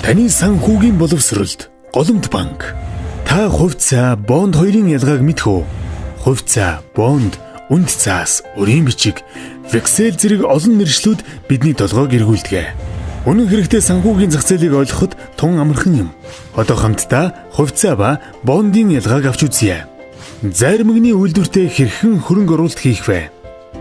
Таны санхүүгийн боловсролд Голомт банк. Та хувьцаа, бонд хоёрын ялгааг мэдэх үү? Хувьцаа, бонд, үнд цаас, өрийн бичиг, вексель зэрэг олон нэршлүүд бидний толгойг эргүүлдэг. Үнэн хэрэгтээ санхүүгийн зах зээлийг ойлгоход тун амархан юм. Одоо хамтдаа хувьцаа ба бондын ялгааг авч үзье. Заримгны үйлдвэртээ хэрхэн хөрөнгө оруулалт хийх вэ?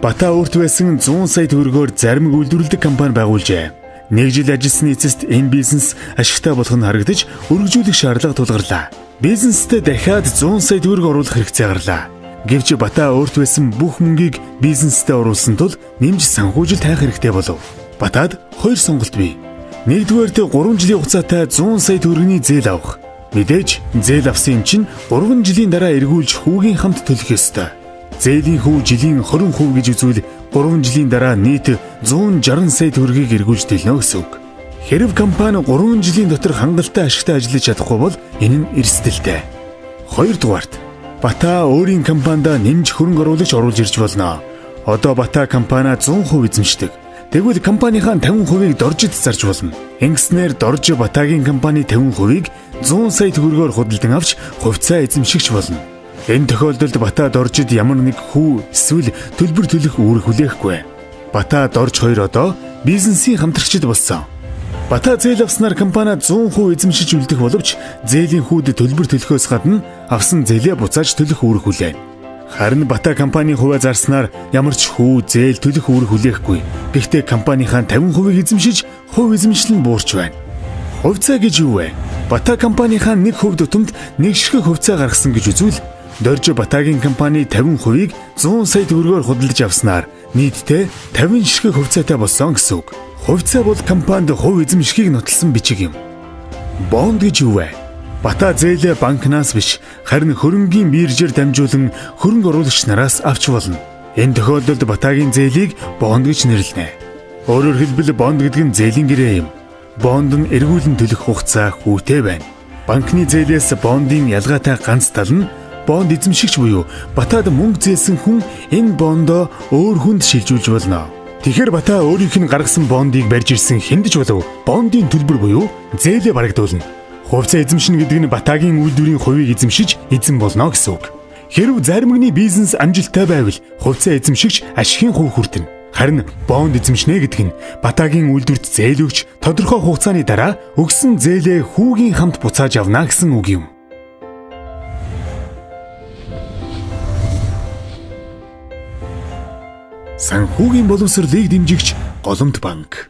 Бата өөрт байсан 100 сая төгрөгөөр заримг үйлдвэрлэдэг компани байгуулжээ. Нэг жил ажилласны эцэст энэ бизнес ашигтай болох нь харагдаж өргөжүүлэх шаардлага тулгарлаа. Бизнестэй дахиад 100 сая төгрөг оруулах хэрэгцээ гарлаа. Гэвч Бата өөрт байсан бүх мөнгийг бизнестэй оруулсан тул нэмж санхүүжилт хайх хэрэгтэй болов. Батад хоёр сонголт бий. Нэгдүгээрт 3 жилийн хугацаатай 100 сая төгрөгийн зээл авах. Мэдээж зээл авсан юм чинь 3 жилийн дараа эргүүлж хүүгийн хамт төлөх ёстой. Зээлийн хүү жилийн 20% гэж үзвэл 3 жилийн дараа нийт 160 сая төгрөгийг эргүүлж төлнө гэсэн үг. Хэрв компани 3 жилийн дотор хангалттай ашигтай ажиллаж чадахгүй бол энэ нь эрсдэлтэй. Хоёрдугаарт Бата өөрийн компанида нэмж хөрөнгө оруулагч оруулж ирж болно. Одоо Бата компаниа 100% эзэмшдэг. Тэгвэл компанийнхаа 50%-ийг Доржид зарж болно. Ингэснээр Дорж Батагийн компани 50%-ийг 100 сая төгрөгөөр худалдан авч хувьцаа эзэмшигч болно. Энэ тохиолдолд Бата Доржид ямар нэг хүү эсвэл төлбөр төлөх үүрэг хүлээхгүй. Бата Дорж хоёр одоо бизнесийн хамтрагчид болсон. Бата зээл авснаар компаниа 100% эзэмшиж үлдэх боловч зээлийн хүүд төлбөр төлөхөөс гадна авсан зээлээ буцааж төлөх үүрэг хүлээнэ. Харин Бата компанийн хувиа зарснаар ямар ч хүү зээл төлөх үүрэг хүлээхгүй. Гэхдээ компанийнхаа 50%-ийг эзэмшиж хувь эзэмшил нь буурч байна. Хувьцаа гэж юу вэ? Бата компанийнхаа 1% тутамд нэг ширхэг хувьцаа гаргасан гэж үзвэл Дорж Батагийн компани 50%-ийг 100 сая төгрөгөөр худалдаж авснаар нийтдээ 50 ширхэг хувьцаатай болсон гэсэн үг. Хувьцаа бол компанид хувь эзэмшихийг нотолсон бичиг юм. Бонд гэж юу вэ? Бата зээлээ банкнаас биш, харин хөрөнгийн биржээр дамжуулан хөрөнгө оруулагч нараас авч болно. Энэ тохиолдолд Батагийн зээлийг бонд гэж нэрлэнэ. Өөрөөр хэлбэл бонд гэдэг нь зээлийн гэрээ юм. Бонд нь эргүүлэн төлөх хугацаа хүүтэй байна. Банкны зээлээс бондын ялгаатай ганц тал нь бонд эзэмшигч буюу Батад мөнгө зээлсэн хүн энэ бондоо өөр хүнд шилжүүлж болно. Тэгэхээр Бата өөрийнх нь гаргасан бондыг барьж ирсэн хэнд ч болов бондын төлбөр буюу зээлээ барагдуулна. Хувьцаа эзэмшинэ гэдэг нь Батагийн үйлдвэрийн хувийг эзэмшиж эзэн болно гэсэн үг. Хэрв заримгны бизнес амжилттай байвал хувьцаа эзэмшигч ашигын хувь хүртэнэ. Харин бонд эзэмшинэ гэдэг нь Батагийн үйлдвэрт зээл өгч тодорхой хугацааны дараа өгсөн зээлээ хүүгийн хамт буцааж авна гэсэн үг юм. Санхүүгийн боловсролыг дэмжигч Голомт банк.